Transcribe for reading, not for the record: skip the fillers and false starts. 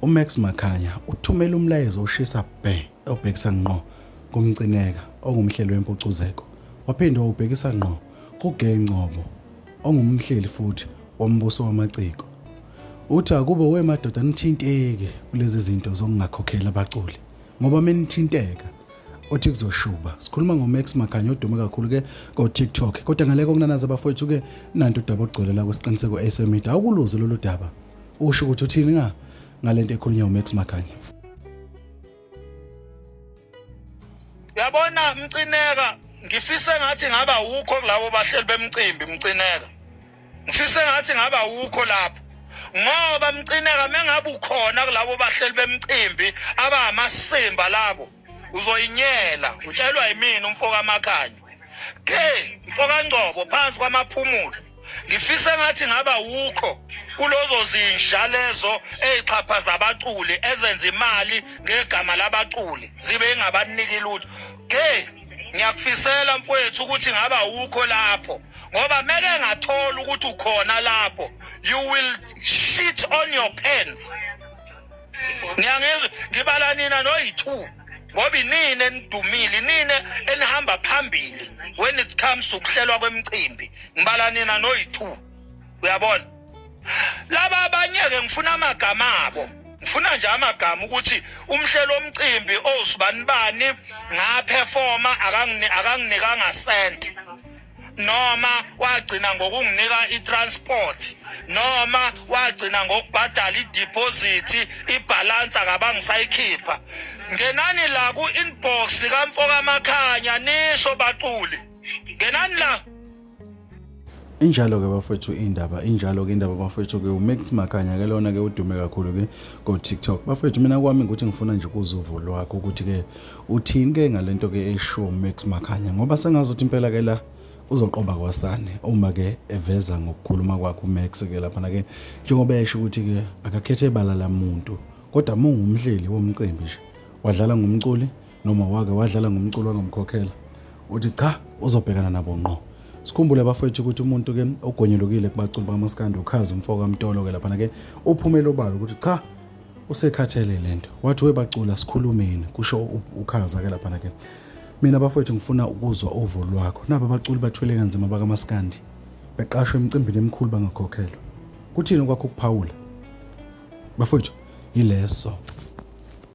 UMax Makhanya uthumele umlayezo oshisa bhe obhekisa ngqo kuMcineka ongumhleli wempucuzeko waphinde wawubhekisa ngqo kuGe Ngcobo ongumhleli futhi wombuso wamaciko. Uthi akube wemadoda nithinteke kulezi zinto zokungakhokheli abaculi ngoba menithinteka othi kuzoshuba. Sikhuluma ngoMax Makhanya odume kakhulu ke ko-TikTok. Kodwa ngale kokunanaza abafowethu ke nantu udaba olugcwele la kwisiqiniseko SMD. Awukuluze lolu daba. Usho ukuthi uthini nga ngalento ekhulunywa uMax Makhanya. Yabona Mcineka ngifise ngathi ngaba ukho kulabo bahleli bemcimbi Mcineka. Ngifise ngathi ngaba ukho lapho. Ngoba Mcineka mengabe ukhona kulabo bahleli bemcimbi abamasimba labo uzoyinyela utshelwa yimina umfo kaMakhanya. Ke mfo kaNgcobo phansi kwamaphumulo ngifise ngathi ngaba wukho kulozo zinja lezo eyixhaphaza abaculi ezenza imali ngegama labaculi zibe ingabaniki lutho. Ke ngiyakufisela mfowethu ukuthi ngaba wukho lapho ngoba meke ngathola ukuthi ukhona lapho you will shit on your pants. Ngiyangizwa ngibala nina noyi-2 ngoba inini enidumile inini enihamba phambili when it comes to kuhlelwa kwemicimbi ngibala nina noyi-2 uyabona laba abanye-ke ngifuna amagama abo ngifuna nje amagama ukuthi umhlelo womcimbi owusibanibani ngaphefoma akanginikanga senti noma wagcina ngokunginika i-transport noma wagcina ngokubhadala i-deposit ibhalansi akabangisayikhipha. Ngenani la ku-inbox kamfokaMakhanya nisho baculi, ngenani la. Injalo-ke bafowethu indaba, injalo-ke indaba bafowethu-ke uMax Makhanya ke lona-ke udume kakhulu-ke ko-TikTok. Bafowethu mina kwami ukuthi ngifuna nje ukuzwa uvo lwakho ukuthi-ke uthini-ke ngale nto-ke eshiwo uMax Makhanya ngoba sengazuthi impela-ke la uzoqomba kwasane uma-ke eveza ngokukhuluma kwakhe uMax-ke laphana-ke njengoba esho ukuthi-ke akakhethe ibala lamuntu kodwa uma ungumhleli womcimbi nje wadlala ngomculi noma wake wadlala ngomculo wangamkhokhela uthi cha uzobhekana nabo ngqo. Sikhumbule bafowethu ukuthi umuntu ke ogonyulukile kubaculi bakamaskandi ukhazi umfo kaMtolo ke laphana ke uphumele obala ukuthi cha usekhathele lento wathi webacula sikhulumeni kusho ukhaza ke laphana ke. Mina bafowethu ngifuna ukuzwa uvo lwakho naba abaculi bathwele kanzima bakamaskandi beqashwe emicimbini emikhulu bangakhokhelwa kuthini kwakho ukuphawula bafowethu yileso.